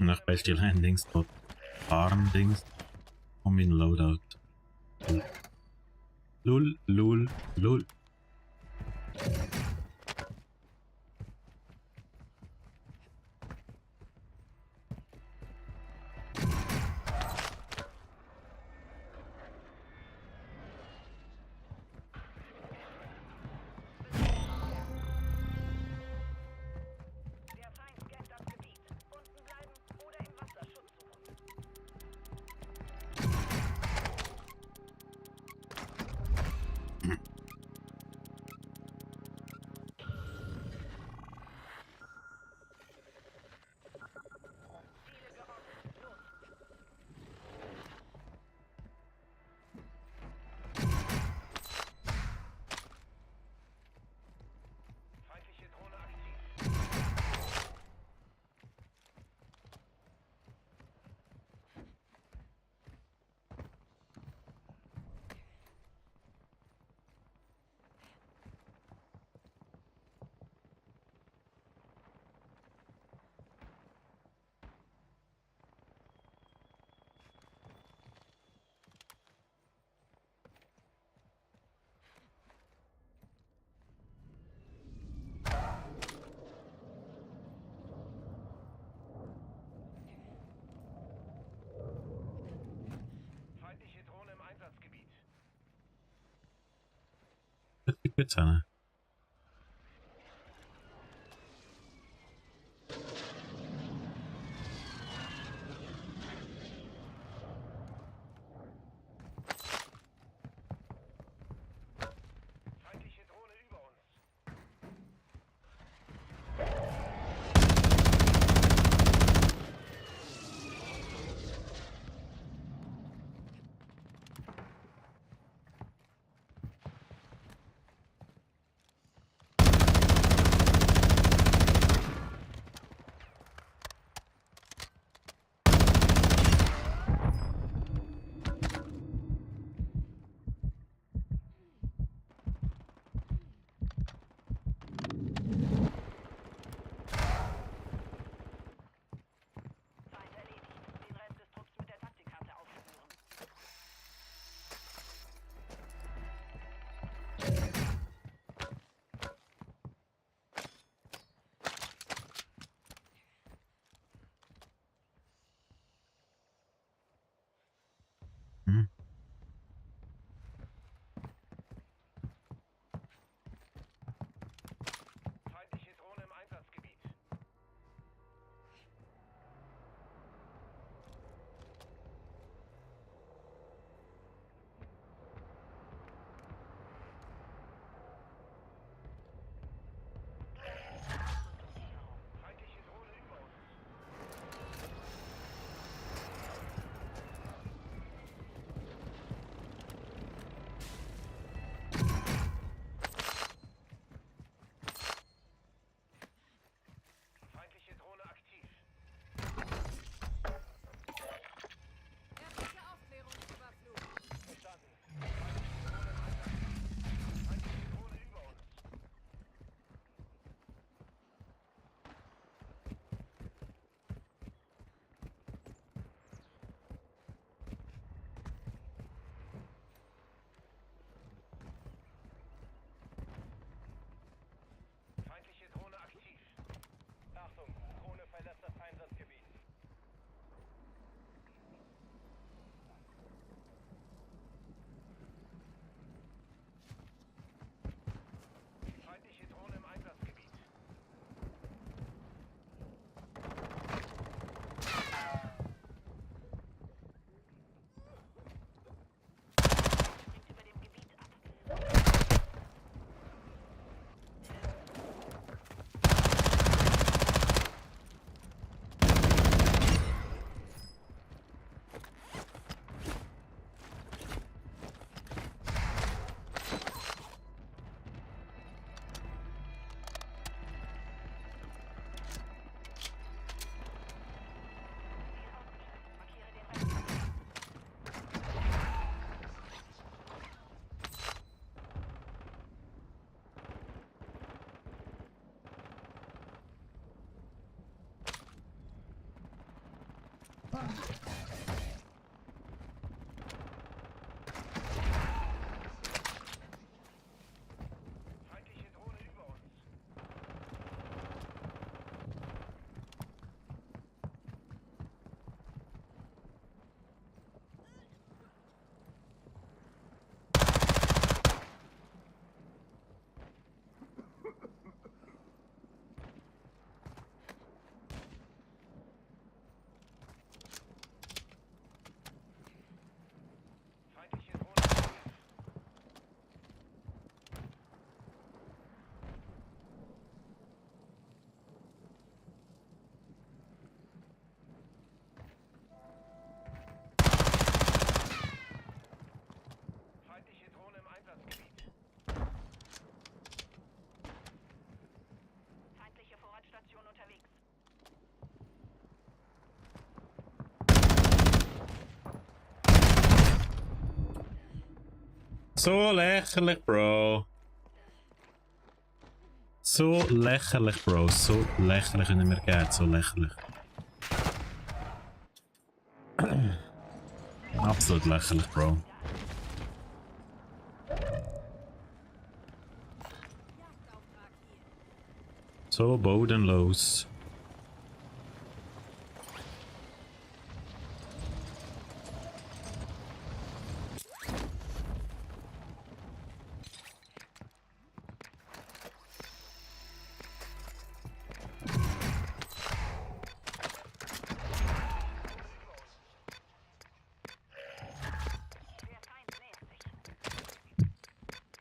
nach Bestial Landing Spot. Farm Dings. Coming Loadout. Lul, lul, lul. Der Feind scannt das Gebiet. Unten bleiben oder im Wasser Schutz suchen. Ziele gerockt. Los. Feindliche Drohne aktiv. Feindliche Drohne im Einsatzgebiet. Das geht jetzt an. Feindliche Drohne über uns. Feindliche Drohne über uns. Feindliche Drohne aktiv. Feindliche Drohne im Einsatzgebiet. Feindliche Vorratstation unterwegs. So lächerlich, Bro. So lächerlich, Bro. So lächerlich, wenn er mir geht. So lächerlich. Absolut lächerlich, Bro. So bodenlos. Der Feind nähert sich. Feindliche Drohne aktiv.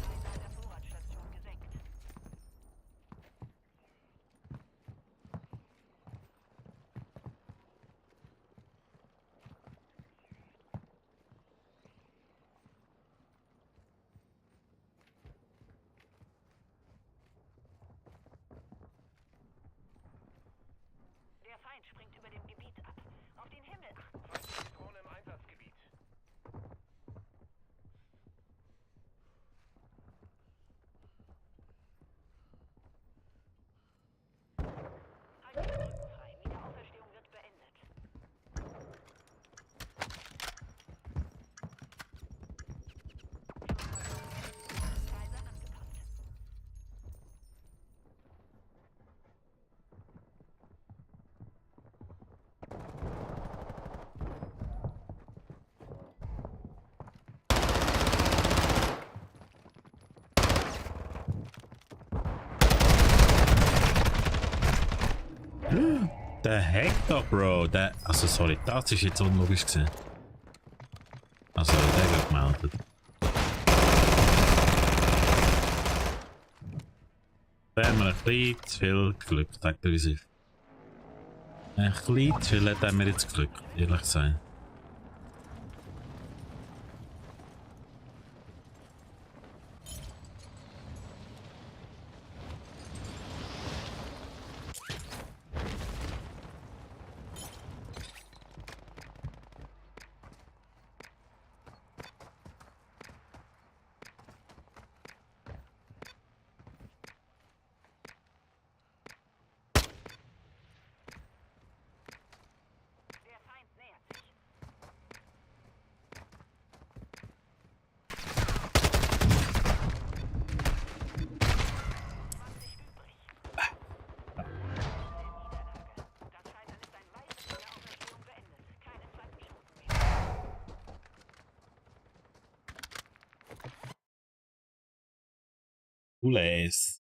Teilnahme der Vorratstation gesenkt. Der Feind springt über dem Gebiet ab. Auf den Himmel achten. Feindliche Drohne im Einsatzgebiet. Haltet die Brücken frei. Wiederauferstehung wird beendet. Preise angepasst. Der Hector, Bro. Der. Also, sorry, das ist jetzt unlogisch gewesen. Also, der wird gemeldet. Da haben wir ein bisschen zu viel Glück, sagt er wie sich. Ein bisschen zu viel haben wir jetzt Glück, ehrlich gesagt. Der Feind nähert sich. Cooles.